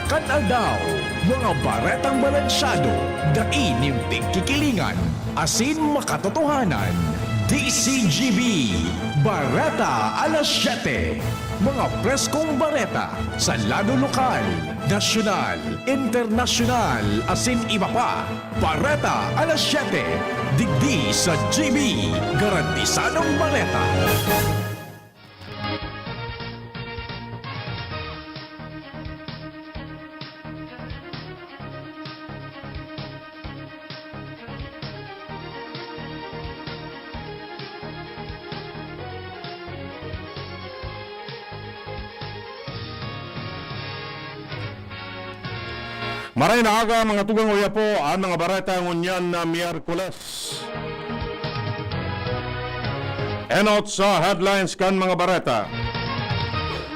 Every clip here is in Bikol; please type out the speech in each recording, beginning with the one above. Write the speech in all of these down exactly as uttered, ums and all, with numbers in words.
Kan aldaw, mga baretang balansyado, dai nin pigkikilingan, asin makatotohanan. D C G B, Bareta alas siyete. Mga preskong bareta sa lado lokal, nasyonal, internasyonal, asin iba pa. Bareta alas siyete, digdi sa G B, garantisadong bareta. Maray na aga, mga tugang, oya po, ang mga bareta ngunyan na Miyerkules. Enot sa headlines kan mga bareta.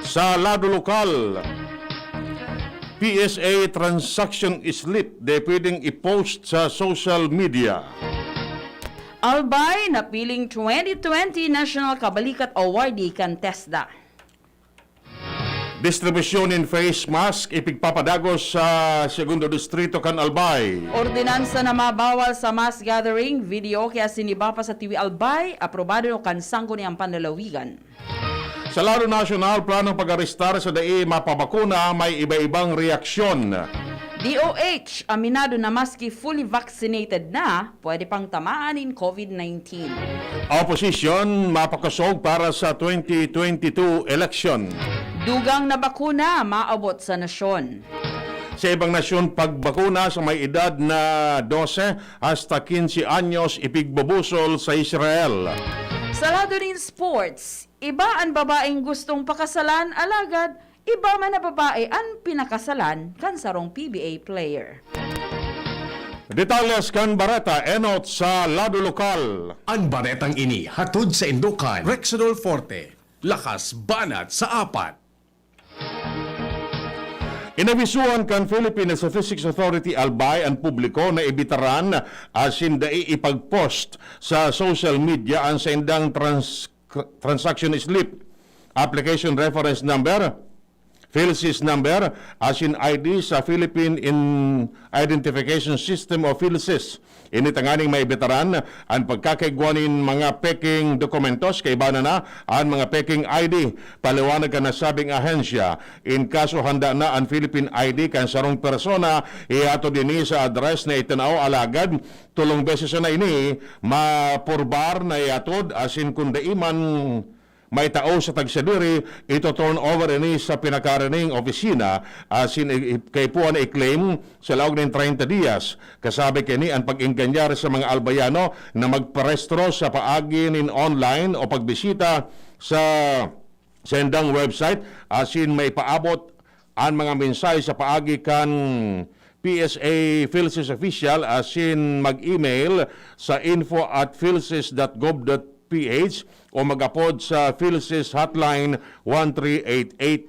Sa lado lokal, P S A transaction slip di pwedeng i-post sa social media. Albay napiling twenty twenty National Kabalikat Awardee kan TESDA. Distribusyon nin face mask ipigpapadagos sa Segundo Distrito kan Albay. Ordinansa na mabawal sa mass gathering, video kaya siniba pa sa T V Albay, aprobado kan Sangguniang Panlalawigan. Sa lado nasyonal, planong pag-arestar sa dai mapabakuna, may iba-ibang reaksyon. D O H, aminado na maski fully vaccinated na, pwede pang tamaan nin COVID nineteen. Opposition, mapakosog para sa twenty twenty-two election. Dugang na bakuna, maabot sa nasyon. Sa ibang nasyon, pagbakuna sa may edad na dose hasta quince anyos ipigbubusol sa Israel. Sa lado nin sports, iba an babaeng gustong pakasalan, alagad iba man na babae an pinakasalan kan sarong P B A player. Detalles kan bareta, enot sa lado lokal. An baretang ini hatod saindo kan Rexidol Forte, lakas banat sa apat. Inabisuhan kan Philippine Statistics Authority, Albay, an publiko na ibitaran asin dai ipag-post sa social media an saindang trans-, transaction slip, application reference number, PhilSys number, asin I D sa Philippine In-, Identification System o PhilSys. Ini tanganing maibitaran an pagkakaigwa nin mga peking dokumentos, kaiba na an mga peking I D. Paliwanag kan nasabing ahensya, in kaso handa na an Philippine I D kan sarong persona, ihatod ini sa address na itinao, alagad tolong beses na ini mapurbar na ihatod, asin kun dai man maitao sa tagsadiri, ito-turn over ini sa pinakarining opisina, asin i-, i-, kaipuhan na i-claim sa laog nin treinta dias. Kasabi kaini an pag-enganyar sa mga Albayano na magparehistro sa paagi nin online o pagbisita sa saindang website, asin maipaabot an mga mensahe sa paagi kan P S A PhilSys Official asin mag-email sa info at philsys dot gov dot P H o mag-apod sa PhilSys Hotline one three eight eight.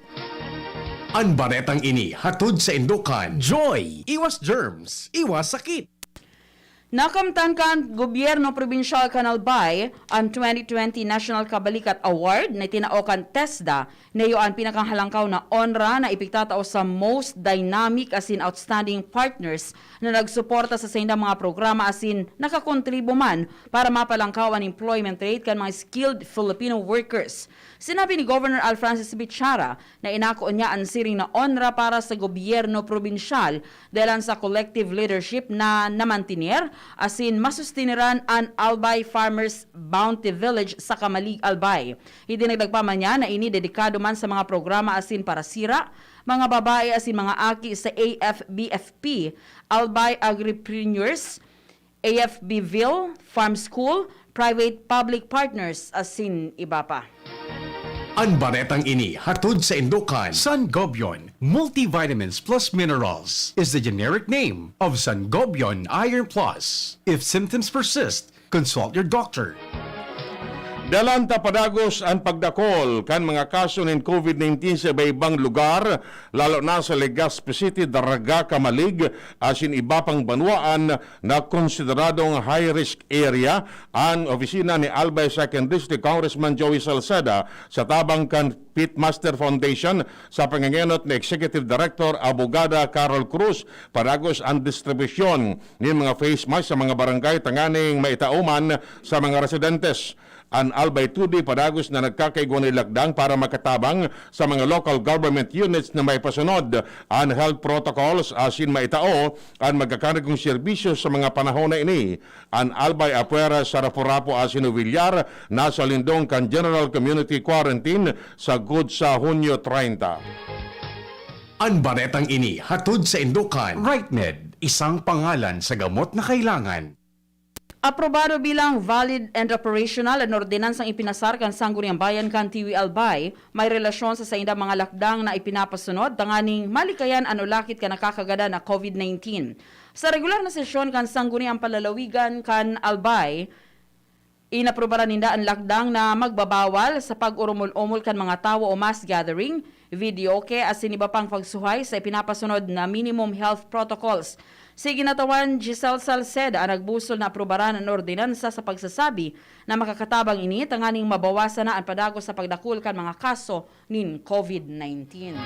An baretang ini hatod saindo kan Joy! Iwas germs, iwas sakit! Nakamtan kan Gobyerno Probinsyal kan Albay an twenty twenty National Kabalikat Award na itinao kan TESDA. Iyo an pinakahalangkaw na onra na ipigtatao sa most dynamic asin outstanding partners na nagsuporta sa saindang mga programa asin nakakontribo man para mapalangkaw an employment rate kan mga skilled Filipino workers. Sinabi ni Governor Alfrancis Bichara na inako niya an siring na onra para sa gobyerno probinsyal dahelan sa collective leadership na namantiner asin masustineran an Albay Farmers Bounty Village sa Camalig, Albay. Idinagdag pa man niya na ini dedikado man sa mga programa asin parasira, mga babae asin mga aki sa A F B F P, Albay Agripreneurs, A F B Ville, Farm School, private public partners, asin iba pa. An baretang ini hatod saindo kan Sangobion Multivitamins Plus Minerals is the generic name of Sangobion Iron Plus. If symptoms persist, consult your doctor. Dalan ta padagos an pagdakul kan mga kaso nin COVID nineteen sa iba-ibang lugar, lalo na sa Legazpi City, Daraga, Camalig, asin iba pang banwaan na konsideradong high-risk area. An opisina ni Albay Second District Congressman Joey Salceda sa tabang kan Pitmaster Foundation sa pangangenot ni Executive Director Abogada Carol Cruz padagos an distribusyon nin mga face mask sa mga barangay tanganing maitao man sa mga residentes. An Albay Today padagos na nagkakaigwa nin lakdang para makatabang sa mga local government units na maipasunod an health protocols asin maitao an magkakarigong serbisyo sa mga panahon na ini. An Albay Apuera sa Rapu-Rapu asin Villar nasa lindong kan General Community Quarantine sagkod sa Hunyo treinta. An baretang ini hatod sa Indokan, RightMed, isang pangalan sa gamot na kailangan. Aprobado bilang valid and operational an ordinansang ipinasar kan Sangguniang Bayan kan Tiwi Albay, may relasyon sa saindang mga lakdang na ipinapasunod tanganing malikayan an ulakit kan nakakagadan na COVID nineteen. Sa regular na sesyon kan Sangguniang Panlalawigan kan Albay, inaprubaran ninda an lakdang na magbabawal sa pag-urumol-omol kan mga tawo o mass gathering, videoke asin iba pang pagsuhay sa ipinapasunod na minimum health protocols. Si Ginatawan Giselle Salceda an nagbusol na aprubaran an ordinansa sa pagsasabi na makakatabang ini tanganing mabawasan na an padagos sa pagdakul kan mga kaso nin COVID nineteen.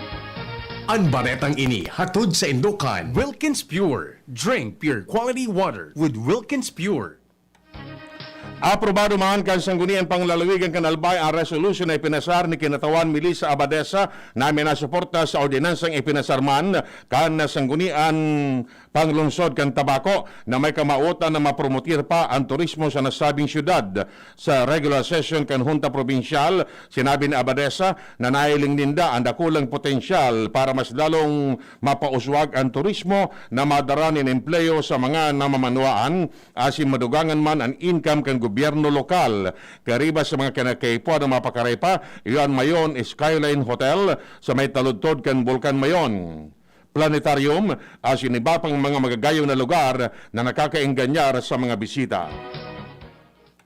An baretang ini hatod sa Indokan, Wilkins Pure. Drink pure quality water with Wilkins Pure. Aprobado man kan Sangguniang Panlalawigan kan Albay ang resolusyon na ipinasar ni Kinatawan Melissa Abadesa na minasuporta sa ordinansang ipinasar man kan Sangguniang Panglungsod kan Tabaco na may kamawotan na mapromotir pa ang turismo sa nasabing syudad. Sa regular session kan Hunta Probinsyal, sinabi ni Abadesa na nahiling ninda ang dakulang potensyal para mas lalong mapauswag ang turismo na madara nin empleyo sa mga namamanwaan asin madugangan man an income kan gobyerno lokal. Kariba sa mga kinakaipuhan na mapakaray pa, iyan mayon Skyline Hotel sa may taludtod kan Bulkan Mayon, planetarium, asin iba pang mga magagayong na lugar na nakakaenganyar sa mga bisita.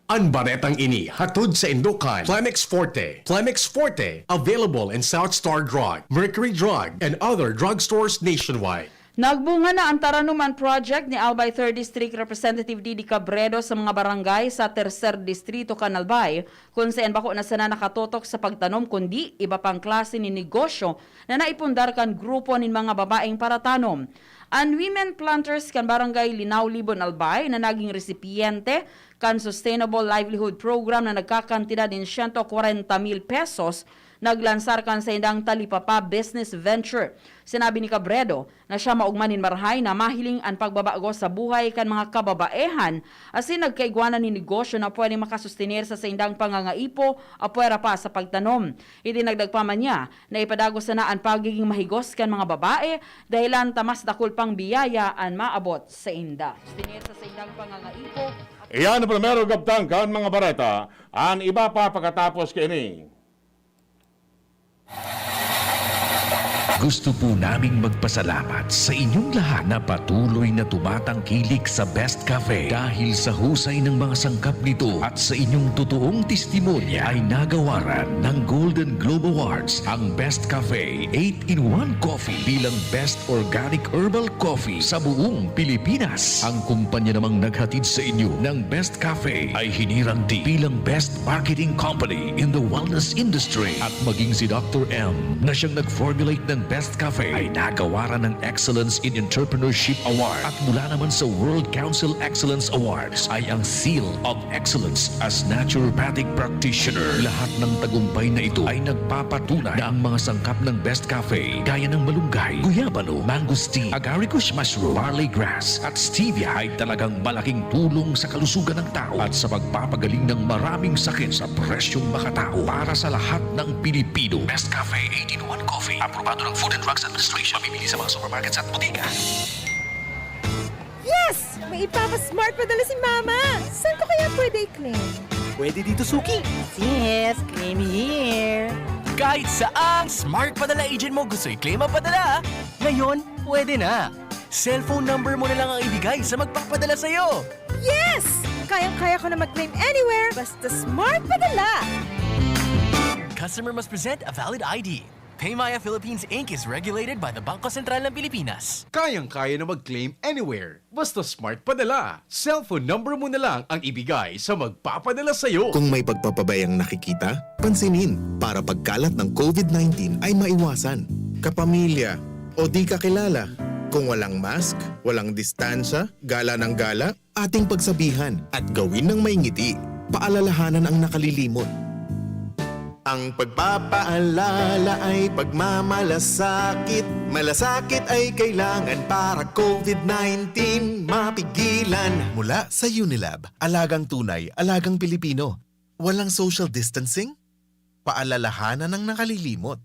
An baretang ini hatod sa Indokan, Plemex Forte. Plemex Forte, available in South Star Drug, Mercury Drug, and other drugstores nationwide. Nagbunga na an Taranuman Project ni Albay Third District Representative Didi Cabredo sa mga barangay sa Tercer Distrito kan Albay, kun saen bako na sana nakatotok sa pagtanom kundi iba pang klase nin negosyo na naipundar kan grupo nin mga babaeng paratanom. An women planters kan Barangay Linao Libon Albay na naging resipiyente kan Sustainable Livelihood Program na nagkakantidad nin siyento kwarenta mil pesos, naglansar kan saindang talipapa business venture. Sinabi ni Cabredo na siya maogma nin marahay na mahiling an pagbabago sa buhay kan mga kababaehan asin nagkaigwa na nin negosyo na pwedeng makasustener sa saindang pangangaipo apwera pa sa pagtanom. Idinagdag pa man niya na ipadagos sana an pagiging mahigos kan mga babae dahelan ta mas dakul pang biyaya an maabot sainda. Sustener sa saindang pangangaipo. Iyan ang primero gabtang kan mga bareta. An iba pa pakatapos kaini. Gusto po naming magpasalamat sa inyong lahat na patuloy na tumatangkilik sa Best Cafe. Dahil sa husay ng mga sangkap nito at sa inyong totoong testimonya ay nagawaran ng Golden Globe Awards ang Best Cafe eight-in-one Coffee bilang Best Organic Herbal Coffee sa buong Pilipinas. Ang kumpanya namang naghatid sa inyo ng Best Cafe ay hinirang din bilang Best Marketing Company in the Wellness Industry. At maging si Doctor M na siyang nag-formulate ng Best Cafe ay nagawaran ng Excellence in Entrepreneurship Award. At mula naman sa World Council Excellence Awards ay ang Seal of Excellence as Naturopathic Practitioner. Lahat ng tagumpay na ito ay nagpapatunay na ang mga sangkap ng Best Cafe, gaya ng malunggay, guyabano, mangosteen, agaricus mushroom, barley grass, at stevia ay talagang malaking tulong sa kalusugan ng tao at sa pagpapagaling ng maraming sakit sa presyong makatao para sa lahat ng Pilipino. Best Cafe eight-in-one Coffee, aprobado ng Food and Drugs Administration. Mabibili sa mga supermarkets at bodega. Yes! May ipapa-smart padala si Mama! Saan ko kaya pwede i-claim? Pwede dito, Suki. Yes, claim here. Kahit saang smart padala agent mo gusto i-claim ang padala, ngayon, pwede na. Cellphone number mo na lang ang ibigay sa magpapadala sa'yo. Yes! Kayang-kaya ko na mag-claim anywhere, basta smart padala! Customer must present a valid I D. PayMaya Philippines Inc is regulated by the Bangko Sentral ng Pilipinas. Kayang-kaya na mag-claim anywhere. Basta smart padala. Cellphone number mo na lang ang ibigay sa magpapadala sa'yo. Kung may pagpapabayang nakikita, pansinin para pagkalat ng COVID nineteen ay maiwasan. Kapamilya o di kakilala. Kung walang mask, walang distansya, gala ng gala, ating pagsabihan at gawin ng may ngiti. Paalalahanan ang nakalilimot. Ang pagpapaalala ay pagmamalasakit. Malasakit ay kailangan para COVID nineteen mapigilan. Mula sa Unilab, alagang tunay, alagang Pilipino. Walang social distancing? Paalalahanan ng nakalilimot.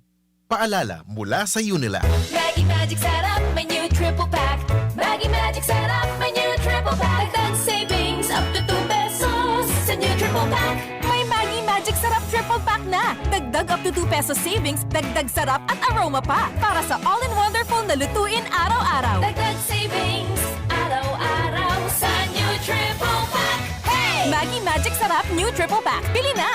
Paalala mula sa Unilab. Maggi Magic Sarap, may new triple pack. Maggi Magic Sarap, may new triple pack. Dagdag savings up to two pesos sa new triple pack. May Maggi Magic Sarap triple pack na. Dagdag up to two pesos savings, dagdag sarap at aroma pa. Para sa all-in-wonderful na lutuin araw-araw. Dagdag savings araw-araw sa new triple pack. Hey! Maggi Magic Sarap new triple pack. Bili na!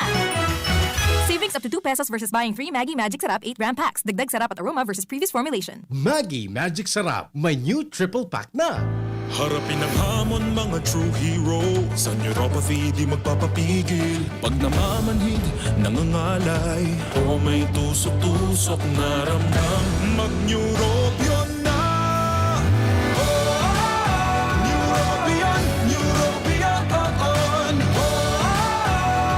Savings up to two pesos versus buying three Maggi Magic Sarap eight gram packs. Dagdag sarap at aroma versus previous formulation. Maggi Magic Sarap, may new triple pack na. Harapin ang hamon, mga true hero. Sa neuropathy, di magpapapigil. Pag namamanhid, nangangalay, o may tusok-tusok na ramdam, mag-Neurobion na! Oh, Neurobion, Neurobion, oh, oh.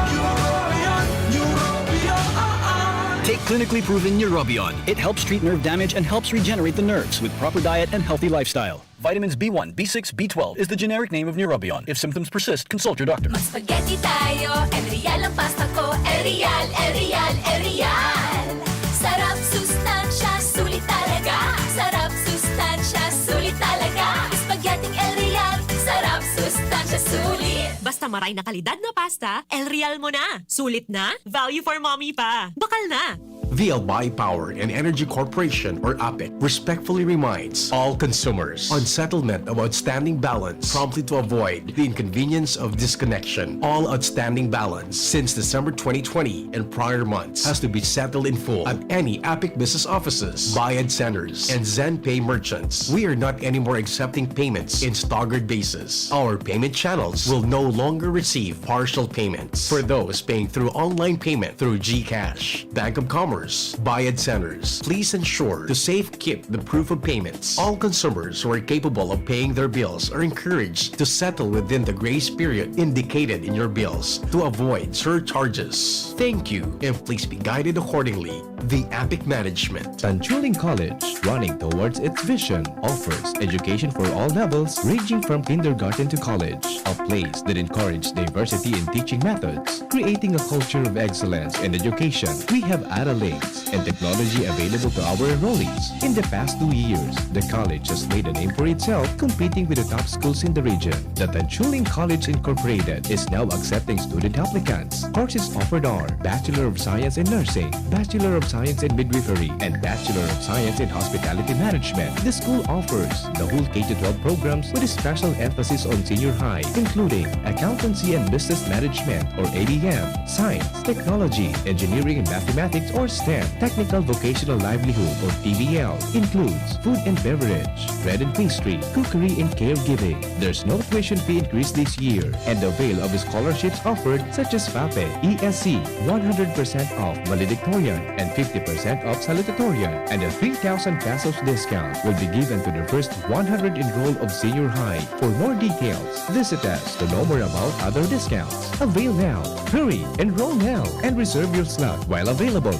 Neurobion, Neurobion, oh, oh. Take clinically proven Neurobion. It helps treat nerve damage and helps regenerate the nerves with proper diet and healthy lifestyle. Vitamins B one, B six, B twelve is the generic name of Neurobion. If symptoms persist, consult your doctor. Mag-spaghetti tayo, El Real ang pasta ko. El Real, El Real, El Real. Sarap, sustansya, sulit talaga. Sarap, sustansya, sulit talaga. Spaghetti El Real. Sarap, sustansya, sulit. Basta maray na kalidad na pasta, El Real mo na. Sulit na, value for mommy pa. Bakal na. The Albay Power and Energy Corporation, or APEC, respectfully reminds all consumers on settlement of outstanding balance promptly to avoid the inconvenience of disconnection. All outstanding balance since December twenty twenty and prior months has to be settled in full at any APEC business offices, Bayad Centers, and ZenPay merchants. We are not anymore accepting payments in staggered basis. Our payment channels will no longer receive partial payments for those paying through online payment through GCash, Bank of Commerce, Bayad Centers. Please ensure to safekeep the proof of payments. All consumers who are capable of paying their bills are encouraged to settle within the grace period indicated in your bills to avoid surcharges. Thank you, and please be guided accordingly. The APEC Management. Tanchuling College, running towards its vision, offers education for all levels, ranging from kindergarten to college. A place that encourages diversity in teaching methods, creating a culture of excellence in education. We have ARALinks and technology available to our enrollees. In the past two years, the college has made a name for itself, competing with the top schools in the region. The Tanchuling College Incorporated is now accepting student applicants. Courses offered are Bachelor of Science in Nursing, Bachelor of Science in Midwifery, and Bachelor of Science in Hospitality Management. The school offers the whole K to twelve programs with a special emphasis on senior high, including Accountancy and Business Management, or A B M, Science, Technology, Engineering and Mathematics, or STEM, Technical Vocational Livelihood, or T V L, includes food and beverage, bread and pastry, cookery, and caregiving. There's no tuition fee increase this year, and avail of scholarships offered, such as FAPE, E S C, one hundred percent off valedictorian and fifty percent off salutatorian, and a three thousand pesos discount will be given to the first one hundred enrolled of senior high. For more details, visit us to know more about other discounts. Avail now. Hurry, enroll now, and reserve your slot while available.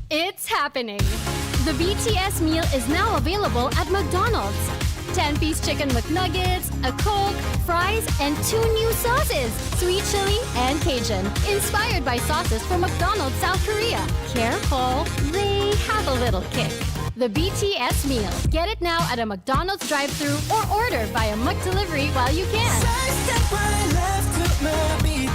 It's happening! The B T S meal is now available at McDonald's. Ten-piece chicken McNuggets, a Coke, fries, and two new sauces, sweet chili and Cajun, inspired by sauces from McDonald's South Korea. Careful, they have a little kick. The B T S meal. Get it now at a McDonald's drive-thru or order via McDelivery while you can. Sa step right left to my beat.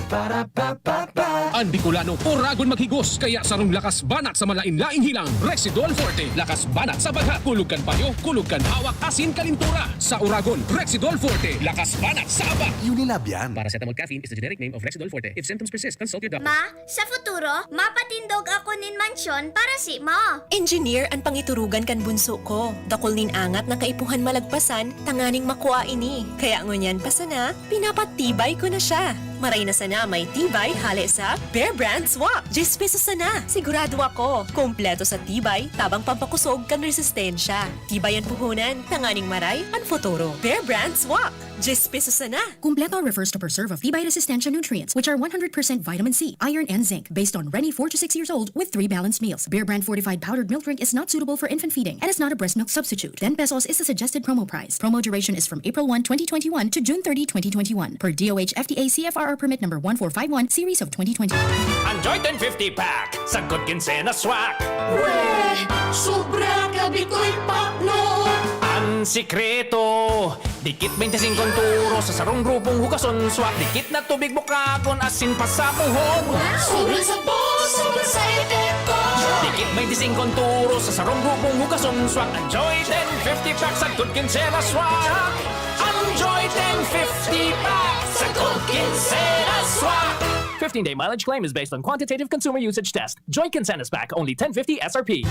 An Bicolano, oragon maghigos, kaya sarong lakas banat sa malain-laing hilang, Rexidol Forte. Lakas banat sa bagha, kulog kan payo, kulog kan hawak, asin kalintura. Sa oragon, Rexidol Forte. Lakas banat sa aba. Unilab yan. Paracetamol caffeine is the generic name of Rexidol Forte. If symptoms persist, consult your doctor. Ma, sa futuro, mapatindog ako nin mansyon para si ma. Engineer an pangiturugan kan bunso ko. Dakul nin angat na kaipuhan malagpasan tanganing makua ini. Kaya ngunyan pa sana, pinapatibay ko na siya. Maray na sana may tibay hale sa Bear Brand Swak. Diyes pesos sana. Sigurado ako, kompleto sa tibay, tabang pampakosog kan resistensya. Tibay an puhunan, tanganing maray an futuro. Bear Brand Swak. Diyes pesos sana. Kumpleto refers to preserve of tibay resistensya nutrients, which are one hundred percent vitamin C, iron, and zinc, based on Reni four to six years old with three balanced meals. Bear Brand fortified powdered milk drink is not suitable for infant feeding and is not a breast milk substitute. Ten pesos is the suggested promo price. Promo duration is from April one, twenty twenty-one to June thirty, twenty twenty-one, per D O H F D A C F R R permit number one four five one, series of twenty twenty. Enjoy ten fifty pack, sagkod kinsena swak. Weh, sobra ka bitoy pakno. An sikreto, dikit twenty-five turo sa sarong grupong hugason swak. Dikit na tubig bukagon asin pasapuhon. Sobrang sabor, sobrang sa epekto. Dikit twenty-five turo sa sarong grupong hugason swak. Enjoy ten fifty pack, sagkod kinsena swak. Enjoy ten fifty pack, sagkod kinsena swak. Fifteen-day mileage claim is based on quantitative consumer usage test. Joint Consensus Pack, only ten fifty S R P.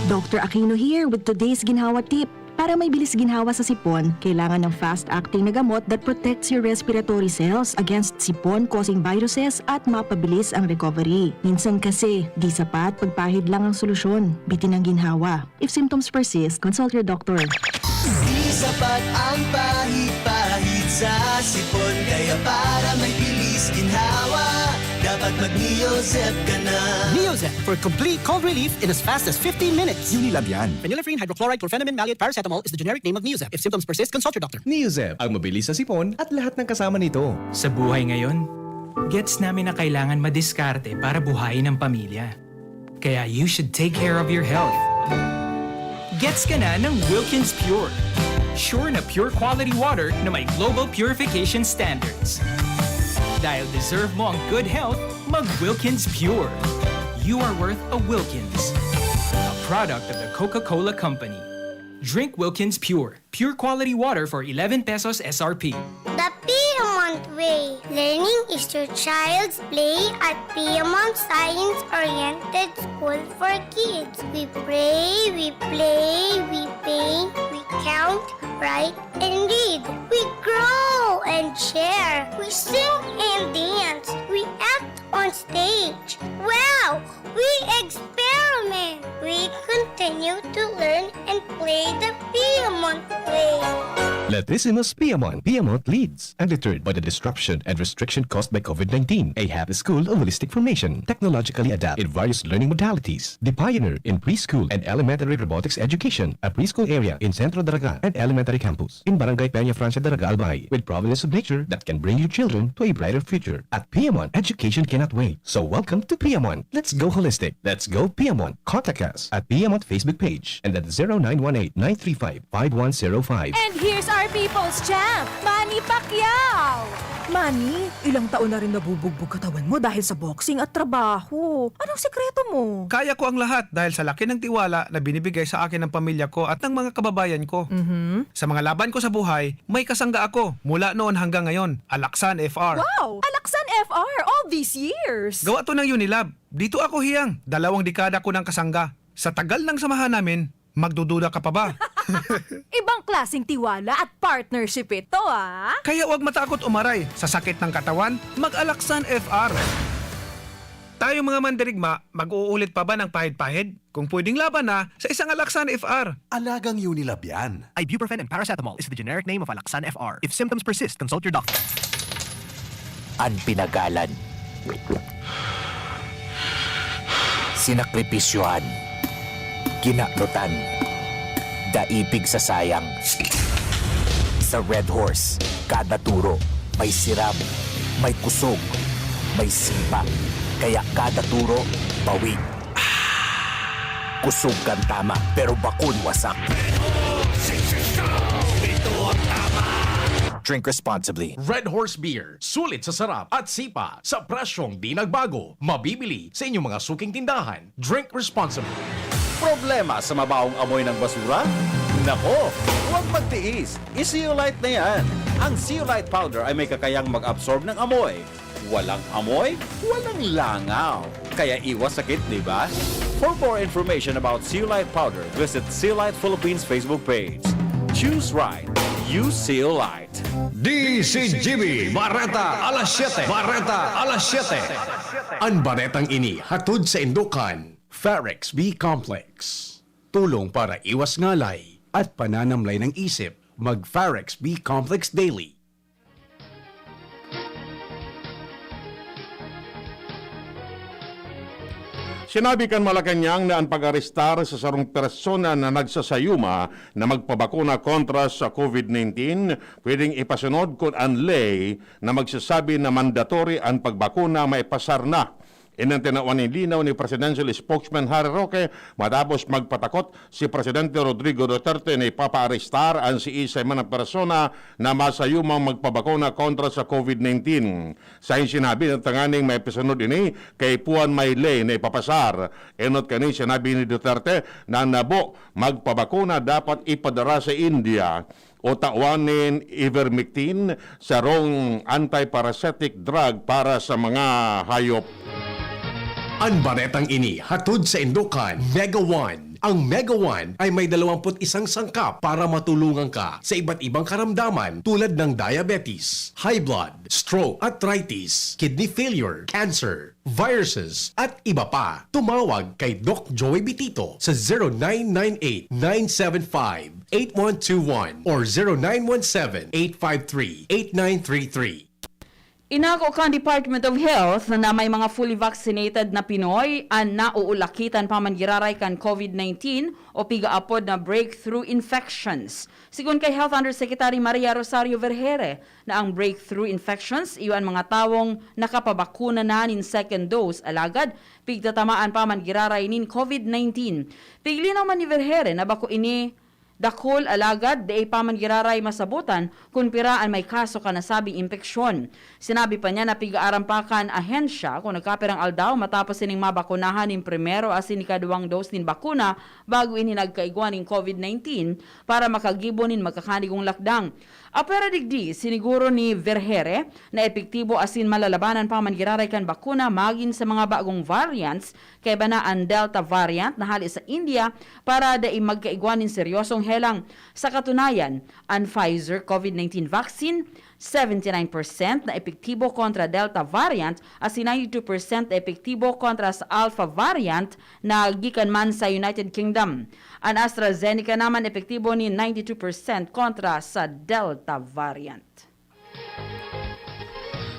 Doctor Aquino here with today's ginhawa tip. Para may bilis ginhawa sa sipon, kailangan ng fast-acting na gamot that protects your respiratory cells against sipon-causing viruses at mapabilis ang recovery. Minsan kasi, di sapat pagpahid lang ang solusyon. Bitin ang ginhawa. If symptoms persist, consult your doctor. Di sapat ang pahid-pahid sa sipon, kaya para may bilis ginhawa, dapat mag-Neozep ka na. Neozep for complete cold relief in as fast as fifteen minutes. Unilab yan. Phenylephrine, hydrochloride, chlorphenamine, maleate, paracetamol is the generic name of Neozep. If symptoms persist, consult your doctor. Neozep, ang mabilis sa sipon at lahat ng kasama nito. Sa buhay ngayon, gets namin na kailangan madiskarte para buhayin ang pamilya. Kaya you should take care of your health. Gets ka na ng Wilkins Pure. Sure na pure quality water na may global purification standards. Dahil deserve mo ang good health, mag Wilkins Pure. You are worth a Wilkins. A product of the Coca-Cola Company. Drink Wilkins Pure. Pure quality water for eleven pesos S R P. The Piedmont Way. Learning is your child's play at Piedmont Science-Oriented School for Kids. We pray, we play, we paint, we count, write, and read. We grow and share. We sing and dance. We act on stage. Wow! We experiment. We continue to learn and play the Piedmont way. Latissimus Piedmont. Piedmont leads, undeterred by the disruption and restriction caused by COVID nineteen. A happy school of holistic formation, technologically adapted in various learning modalities. The pioneer in preschool and elementary robotics education, a preschool area in Centro Daraga and elementary campus in Barangay Peña Francia Daraga, Albay, with providence of nature that can bring your children to a brighter future. At Piedmont, education cannot wait. So welcome to Piedmont. Let's go holistic. Let's go Piedmont. Contact us at Piedmont Facebook page and at zero nine one eight, nine three five, five one zero five. And here's our people's champ, Manny Pacquiao! Manny, ilang taon na rin nabubugbog katawan mo dahil sa boxing at trabaho. Anong sikreto mo? Kaya ko ang lahat dahil sa laki ng tiwala na binibigay sa akin ng pamilya ko at ng mga kababayan ko. Mhm. Sa mga laban ko sa buhay, may kasangga ako mula noon hanggang ngayon, Alaksan F R. Wow! Alaksan F R all these years! Gawa to ng Unilab. Dito ako hiyang, dalawang dekada ko ng kasangga. Sa tagal ng samahan namin, magdududa ka pa ba? Ibang klaseng tiwala at partnership ito, ah! Kaya huwag matakot umaray sa sakit ng katawan, mag-Alaksan F R. Tayong mga mandirigma, mag-uulit pa ba ng pahid-pahid? Kung pwedeng laban na, sa isang Alaksan F R. Alagang Unilab yan. Ibuprofen and paracetamol is the generic name of Alaksan F R. If symptoms persist, consult your doctor. An pinagalan. Sinakripisyohan. Kinanutan. Daipig sa sayang. Sa Red Horse, kada turo, may siram, may kusog, may sipa. Kaya kada turo, bawi. Kusog kan tama, pero bakun wasak. Ito ang tama! Drink responsibly. Red Horse Beer, sulit sa sarap at sipa, sa presyong di nagbago. Mabibili sa inyong mga suking tindahan. Drink responsibly. Problema sa mabaong amoy ng basura? Nako, huwag magtiis. I-Zeolite na yan. Ang Zeolite Powder ay may kakayang mag-absorb ng amoy. Walang amoy, walang langaw. Kaya iwas sakit, di ba? For more information about Zeolite Powder, visit Zeolite Philippines Facebook page. Choose right. Use Zeolite. D C G B, Bareta, alas siyete. Bareta, alas siyete. An baretang ini hatod sa indukan. Farex B Complex. Tulong para iwas ngalay at pananamlay ng isip. Mag Farex B Complex Daily. Sinabi kan Malacañang na an pag-arestar sa sarong persona na nagsasayuma na magpabakuna kontra sa COVID nineteen, pwedeng ipasunod kun an ley na magsasabi na mandatory an pagbakuna maipasar na. Ini an tinawan nin linaw ni Presidential Spokesman Harry Roque matapos magpatakot si Presidente Rodrigo Duterte na ipapaarestar an siisay man na persona na masayumang magpabakuna kontra sa COVID nineteen. Sa sinabi na tanganing maipasunod ini, kaipuhan may ley na ipapasar. Enot kani, sinabi ni Duterte na an habo magpabakuna dapat ipadara sa India o tawan nin ivermectin, sarong antiparasitic drug para sa mga hayop. An baretang ini hatod sa indukan Mega One. Ang Mega One ay may dalawampu't isang sangkap para matulungan ka sa iba't ibang karamdaman tulad ng diabetes, high blood, stroke, arthritis, kidney failure, cancer, viruses, at iba pa. Tumawag kay Doc Joey Bitito sa zero nine nine eight, nine seven five, eight one two one or zero nine one seven, eight five three, eight nine three three. Inako kan Department of Health na may mga fully vaccinated na Pinoy an nauulakitan pa man giraray kan COVID nineteen o pigaapod na breakthrough infections. Sigon kay Health Undersecretary Maria Rosario Vergeire na ang breakthrough infections iyo an mga tawong nakapabakuna na nin second dose alagad pigtatamaan pa man giraray nin COVID nineteen. Piglinaw man ni Vergeire na bako ini dakul alagad dai pa man giraray masabotan kun pira an may kaso kan nasabing impeksyon. Sinabi pa niya na pig-aaram pa kan ahensya kun nagkapirang aldaw matapos sining mabakunahan nin primero asin ikaduwang dose nin bakuna bago ini nagkaigwa nin COVID nineteen para makagibo nin magkakanigong lakdang. Apwera digdi, siniguro ni Vergeire na epektibo asin malalabanan pa man giraray kan bakuna magin sa mga bagong variants, kaiba na an Delta variant na hale sa India, para dai magkaigwa nin seryosong helang. Sa katunayan, an Pfizer COVID nineteen vaccine, seventy nine percent na epektibo kontra Delta variant asin ninety two percent na epektibo kontra sa Alpha variant na gikan man sa United Kingdom. An AstraZeneca naman epektibo nin ninety two percent kontra sa Delta variant.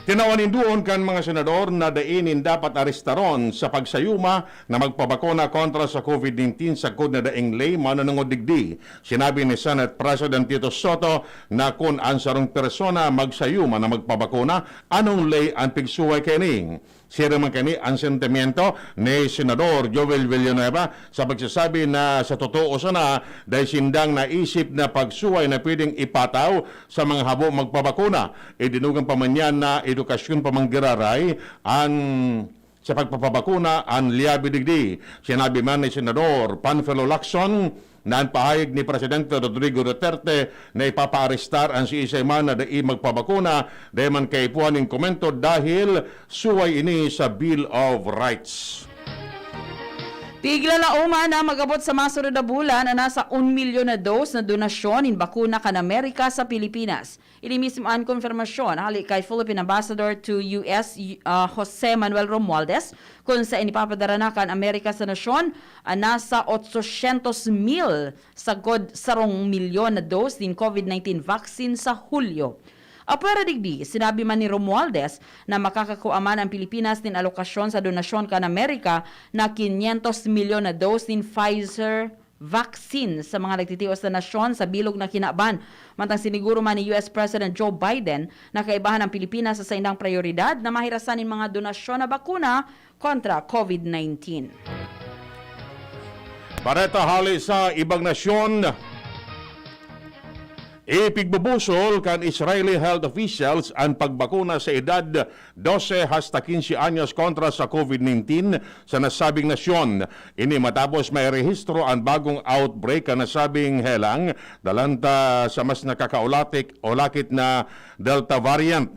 Tinawan nin duon kan mga senador na dai nin dapat arestaron sa pagsayuma na magpabakuna kontra sa COVID nineteen sagkod na daing ley mananungod digdi. Sinabi ni Senate President Tito Soto na kun an sarong persona magsayuma na magpabakuna, anong ley an pigsuway kaini? Siring man kani an sentimiento ni Senador Joel Villanueva sa pagsasabi na sa totoo sana, dai sindang naisip na pagsuway na pwedeng ipataw sa mga habo magpabakuna. Idinugang pa man niya na edukasyon pa man giraray an sa pagpapabakuna an liyabe digdi. Sinabi man ni Senador Panfilo Lacson na an pahayag ni Presidente Rodrigo Duterte na ipapaarestar an siisay man na dai magpabakuna, dai man kaipuhan nin komento dahil suway ini sa Bill of Rights. Piglalaoman na mag-abot sa masunod na bulan an nasa un milyon na dose na donasyon nin bakuna kan Amerika sa Pilipinas. Ini mismo an konfirmasyon hali kay Philippine Ambassador to U S, ah, Jose Manuel Romualdez, kun sa inipapadara na kan Amerika sa nasyon an nasa otsosyentos mil sagkod sarong milyon na dose nin COVID nineteen vaccine sa Hulyo. Apwera digdi, sinabi man ni Romualdez na makakakua man an Pilipinas nin alokasyon sa donasyon kan Amerika na kinyentos milyon na dose nin Pfizer vaccine sa mga nagtitios na nasyon sa bilog na kinaban. Mantang siniguro man ni U S President Joe Biden na kaibahan ang Pilipinas sa saindang prayoridad na mahirasan nin mga donasyon na bakuna kontra COVID nineteen. Bareta hali sa ibang nasyon. Ipigbubusol kan Israeli health officials an pagbakuna sa edad dose hasta quince anyos kontra sa COVID nineteen sa nasabing nasyon. Ini matapos mairehistro an bagong outbreak kan nasabing helang, dalanta sa mas nakakaulatik o lakit na Delta variant.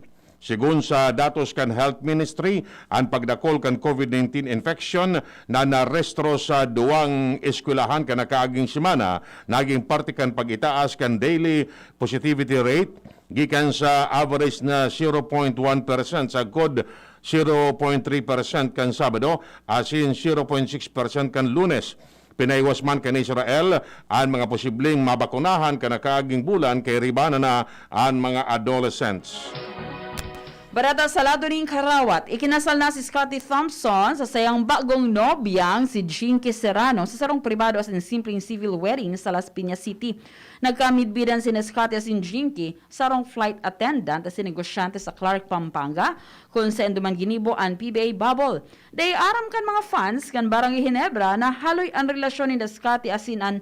Segun sa datos kan Health Ministry, an pagdakul kan COVID nineteen infection na narehistro sa duwang eskwelahan kan nakaaging semana nagin parte kan pag-itaas kan daily positivity rate gikan sa average na zero point one percent sagkod zero point three percent kan Sabado asin zero point six percent kan Lunes. Pinaiwas man kan Israel an mga posibleng mabakunahan kan nakaaging bulan, kairiba na na an mga adolescents. Bareta sa lado nin karawat, ikinasal na si Scottie Thompson sa sayang bagong nobyang si Jinky Serrano sa sarong pribado asin simpleng civil wedding sa Las Piñas City. Nagkamidbidan sina Scottie asin Jinky, sarong flight attendant asin negosyante sa Clark, Pampanga, kun saen duman ginibo an P B A bubble. Dai aram kan mga fans kan Barangay Ginebra na haloy an relasyon ninda Scottie asin an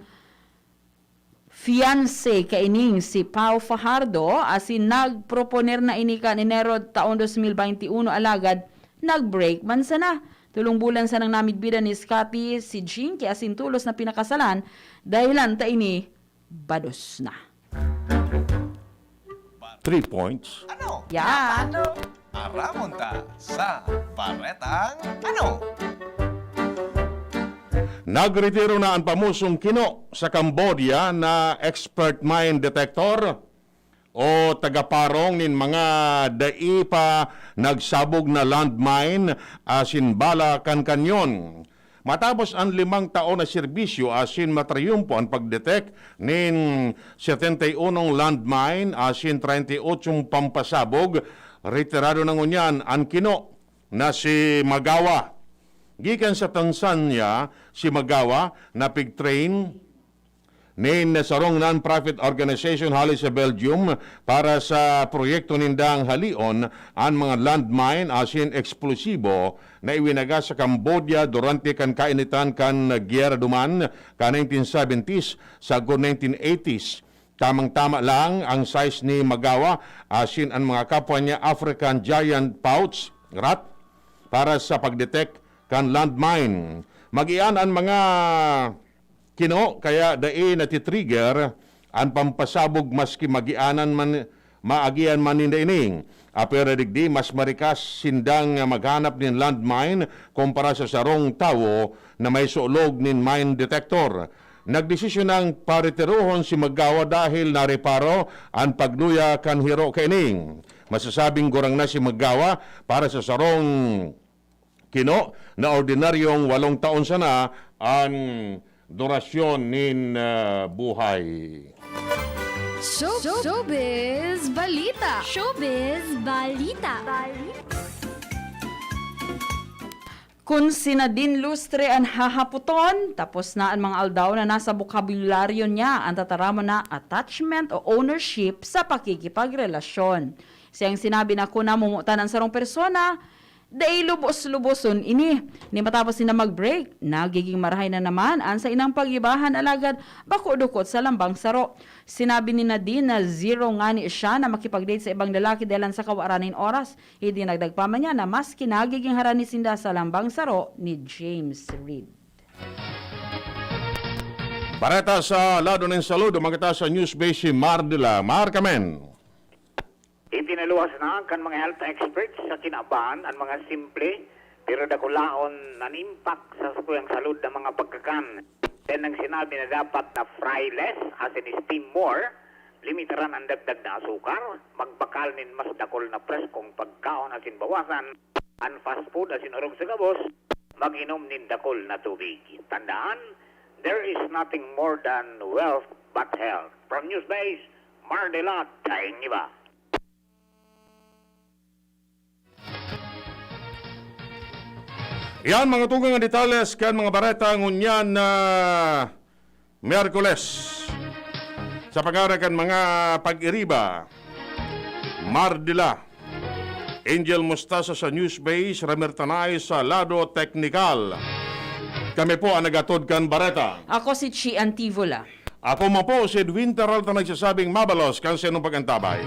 fiancé kaining si Pau Fajardo, asin nagproponer na ini kan Enero taon dos mil baynte uno, alagad nag-break man sana. Tolong bulan sanang namidbidan ni Scottie si Jinky asin tolos na pinakasalan, dahelan ta ini bados na. Three points. Ano? Yeah. Ano? Aramon ta sa Baretang Ano? Nagretiro na an pamosong Kino sa Cambodia na expert mine detector o tagaparong nin mga dai pa nagsabog na landmine asin bala kan kanyon. Matapos an limang taon na serbisyo asin matriyumpo an pagdetect nin setenta y unong landmine asin treinta y ocho pampasabog, retirado na ngunyan an Kino na si Magawa. Gikan sa Tanzania si Magawa na pig-train nin sarong non-profit organization hali sa Belgium para sa proyekto nindang halion an mga landmine asin eksplosibo na iwinaga sa Cambodia durante kan kainitan kan giyera duman kan nineteen seventies sagkod nineteen eighties. Tamang-tama lang ang size ni Magawa asin an mga kapwa niya African giant pouch rat para sa pagdetect kan landmine. Mag-iyan an mga Kino, kaya dai natitrigger an pampasabog maski magianan man, maagian man ninda ini. Apwera digdi, mas marikas sindang maghanap nin landmine kumpara sa sarong tawo na may sulog nin mine detector. Nagdesisyon nang paretirohon si Magawa dahil nareparo an pagluya kan hiro kaini. Masasabing gurang na si Magawa para sa sarong Kino na ordinaryong walong taon sana an durasyon nin, ah, buhay. Show, Showbiz Balita. Showbiz Balita. Kun si Nadine Lustre an hahapoton, tapos na an mga aldaw na nasa bokabularyo niya an tataramon na attachment o ownership sa pakikipagrelasyon. Siyang sinabi na kun namomotan an sarong persona, dai lubos-luboson ini. Ni matapos sila mag-break, nagiging marahay na naman an saindang pag-ibahan, alagad bako dukot sa lambang saro. Sinabi ni Nadine na zero ngani siya na makipag-date sa ibang lalaki dahilan sa kawaran nin oras. Idinagdag pa man niya na maski nagiging harani sinda sa lambang saro ni James Reid. Bareta sa lado nin salud, duman kita sa news base si Mar de la Mar Kamen. Itinaluwas na kan mga health experts sa kinaban an mga simple pero dakulaon na impact sa sakuyang salud na mga pagkakan. Yan ang sinabi na dapat na fry less, as in steam more, limitaran ang dagdag na asukar, magbakal nin mas dakul na preskong pagkaon asin bawasan an fast food asin orog sa gabos, mag-inom nin dakul na tubig. Tandaan, there is nothing more than wealth but health. From Newsbase, Mar de la Daing Iba. Yan, mga tugang na detalles kan mga bareta ngunyan na Miyerkules. Sa pangaran kan mga pag-iriba, Mar de la, Angel Mostasa sa News Base, Ramir Tanay sa lado teknikal. Kami po ang nagatod kan bareta. Ako si Chi Antivola. Ako man po si Edwin Peralta nagsasabing mabalos kan saindong pag-antabay.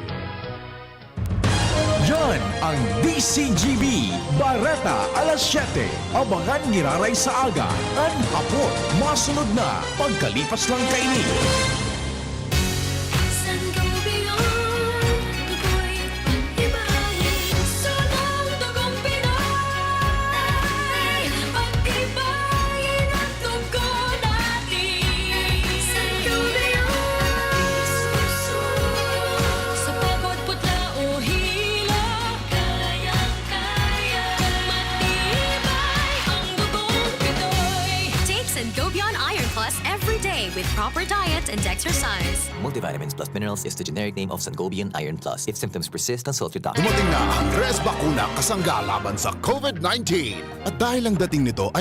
Yan ang D C G B, Bareta alas siyete. Abangan giraray sa aga, an hapon, masunod na, pagkalipas lang kaini. Sangobion, ako'y pag-ibahin. Sunang dugong Pinoy, pag-ibahin ang dugo natin. Sangobion, sa pagod, putla o hilo, kayang-kaya. Kung matibay ang dugong Pinoy. Take Sangobion Iron Plus every day with proper diet and exercise. Multivitamins plus minerals is the generic name of Sangobion Iron Plus. If symptoms persist, consult your doctor. Dumating na ang Tres Bakuna kasangga laban sa COVID nineteen. At dahil ang dating nito ay